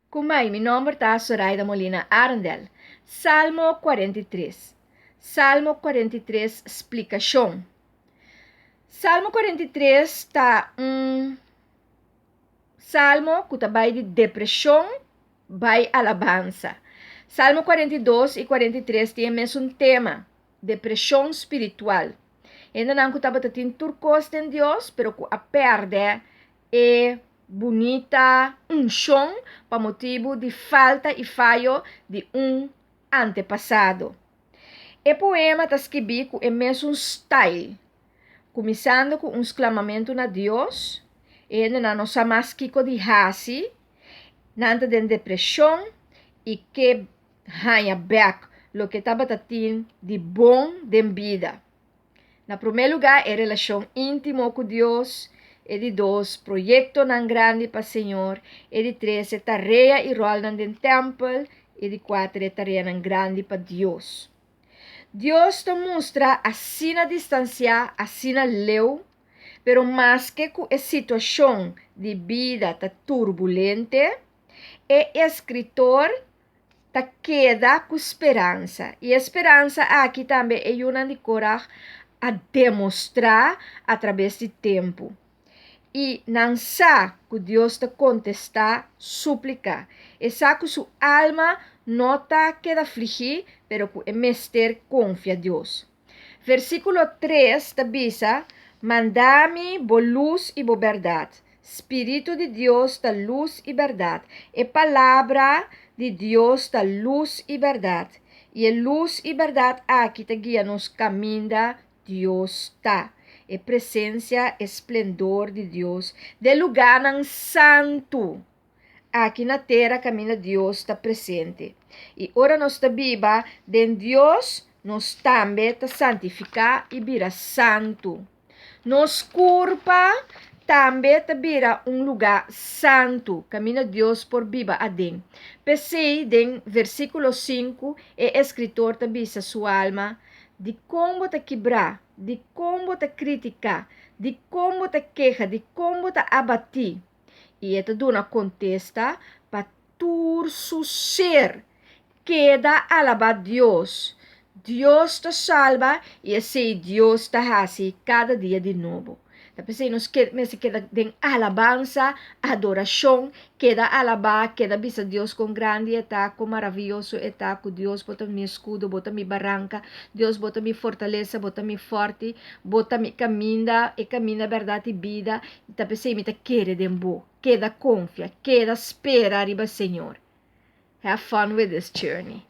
Kumai, mi nòmber ta Soraida Molina Arendel. Salmo 43. Salmo 43 splikashon. Salmo 43 ta un salmo ku ta bai di depreshon bai alabansa. Salmo 42 i 43 tin e mesun tema, depreshon spiritual. Hendenan ku tabata tin tur kos den Dios, pero ku a pèrdè e bunita unshon pa motibu di falta i fayo di un antepasado. E poema ta skibí ku e mesun stail, kuminsando ku un sklamamentu na Dios, e hendenan no sa mas kiko di hasi, nan ta den depreshon i ke haña bèk loke tabata tin di bon den bida. Na promé lugá, e relashon íntimo ku Dios, e di dos, proyektonan grandi pa Señor, e di tres, e tarea i ròlnan den tèmpel, e di kuater, e tareanan grandi pa Dios. Dios ta mustra asina distansiá, asina leu, pero maske ku e situashon di bida ta turbulente, e eskritor ta keda ku speransa. I e speransa aki tambe e yunan di Korah a demostrá atrabes di tempu. I nan sa ku Dios ta kontestá súplika. E sa ku su alma no ta keda afligí, pero ku e mester konfia Dios. Versíkulo 3 ta bisa, Manda mi bo lus i bo bèrdat. Spiritu di Dios ta lus i bèrdat. E Palabra di Dios ta lus i bèrdat. I e lus i bèrdat aki ta guia nos kaminda Dios ta. E presensia, e splendor di Dios den lugánan santu aki na tera kaminda Dios ta presente. I ora nos ta biba den Dios, nos tambe ta santifiká i bira santu. Nos kurpa tambe ta bira un lugá santu, kaminda Dios por biba aden. P'esei, den versíkulo 5, e eskritor ta bisa su alma, Dikon bo ta kibrá? Dikon bo ta kritiká? Dikon bo ta keha? Dikon bo ta abatí? I e ta duna kontesta pa tur su ser. Keda alabá Dios. Dios ta salba i esei Dios ta hasi kada dia di nobo. Ta p'esei nos mester keda den alabansa, adorashon, keda alabá, keda bisa Dios kon grandi e ta, kon maravioso e ta, ku Dios bo ta mi eskudo, bo ta mi baranka, Dios bo ta mi fortalesa, bo ta mi fòrti, bo ta mi kaminda, e kaminda, bèrdat i bida, i ta p'esei mi ta kere den bo. Keda konfia, keda spera riba Señor. Have fun with this journey.